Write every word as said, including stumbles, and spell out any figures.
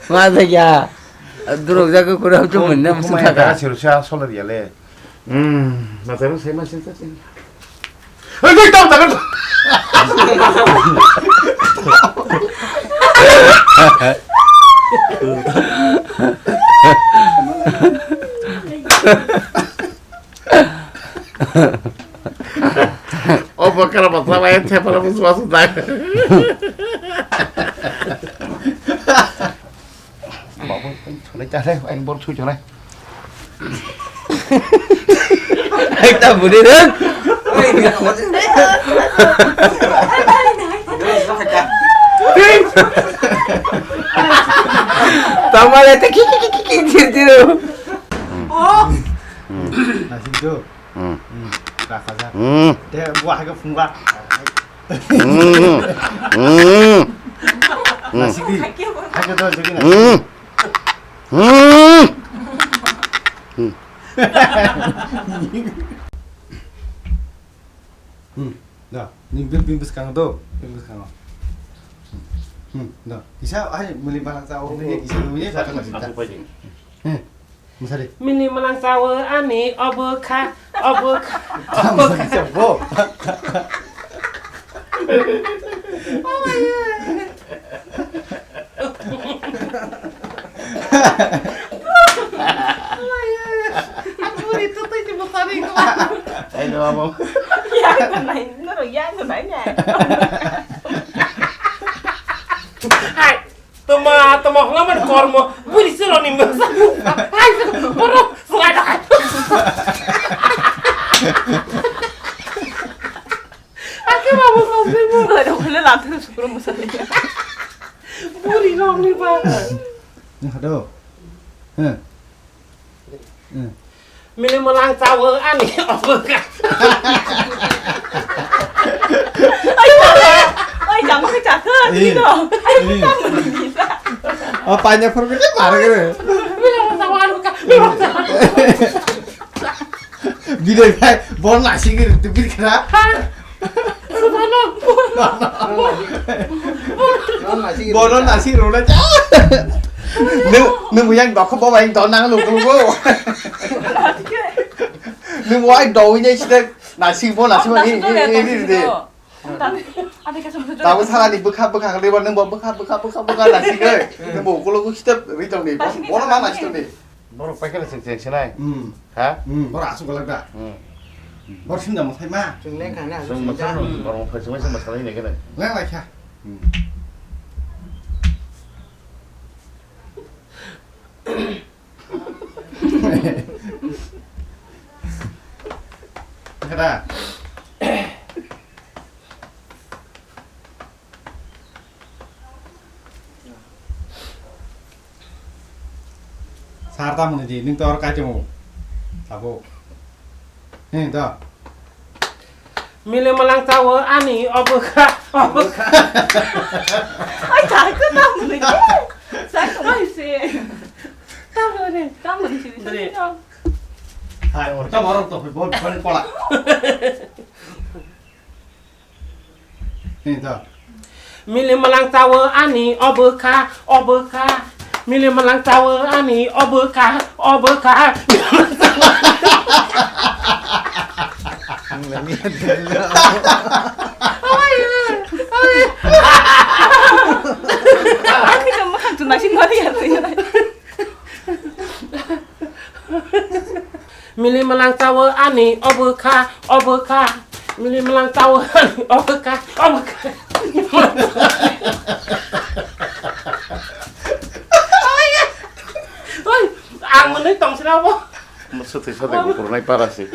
Ma ta kya? Durok jaga kura tu mun na musu thaka. Sirsa solar yale. Hmm, na taru sai ma sinta sin. Hei, hei, tam, tam, tam. O bakar bakla bai thepala musu musu dai. Babu, chole chale, ain bor chui chole. Ekta budi rek. Tamale te ki ki ki ki ki jir jir. Oh. Nasik do. Hmm. Hmm. Rakha ja. Hmm. Te buah ke phungga. Hmm. Hmm. Hmm. Nasik di. Hake do jagi nasik. Hmm. Hmm. Hmm. Hmm. Da, ni bil bil bwskango do, bil bwskango. Hmm. Da, kisa ai muli balang sa o, kisa muli balang sa. Hmm. Mili malang chawo ani obo kha, obo kha, obo kha. Bo. Ang buri tutui ni bwsari ko. Ai, no, amo. Yang ko nai, no, yang ko nai, nai. Ai. Toma, toma, hwnma kormo, buri sironi masa. Ai, boro, suai dah. Aku mau masa sih, Bu. Ada mana lantai syukur masa ni. Buri rong ni ba. Aduh. Heh. Hmm. Mili malang chawo ani obo kha. Ai, jama khe chakha, eh, tino. Ai, eh. Tamo ni sa. O, paina phuru khe mar khe. Mili malang chawo ani obo kha. Mili malang chawo ani obo kha. Bidai khai, bon nasi khe tu bid khra. Ha? Bono nasi rona cha. Nung, nung yang dok bo bai dok nang lu lu. Nung wai do ini sida nasi bo nasi bo ni ni ni ni. Tabu sala ni bukha bukha kali bo nung bo bukha bukha bukha bukha nasi ke. Nung bo kulo ku sida ri tong ni. Bono ma nasi tong ni. Borok paikhe chwng chwng sinai. Hmm. Ha? Hmm, borok aswk golak da. Hmm. Borok sinda mwsai ma. Chwng leng kha na. Chwng mwsai ma, borok phai chwng ma chwng ma salai nai khe. Leng lai kha. Hmm. Kha da. Sar ta mwnwi di, nwng to oro kai tongo. Tabuk. He, to. Mili malang chawo ani obo kha, obo kha. Ai, ta ko ta mwnwi di. Sa ko ai se. Ta mwnwi. Ta mwnwi si. Hai, oro ta borok to, bol, bol, pola. Hini to. Mili malang chawo ani obo kha, obo kha. Mili malang chawo ani obo kha, obo kha. Ani ka makan tu nasi nari ya tu ya. Mili malang chawo ani obo kha, obo kha. Mili malang chawo ani obo kha, obo kha. Oi, ang mwnwi tong sina bo. Mo swtwi sa de kuphur nai para se.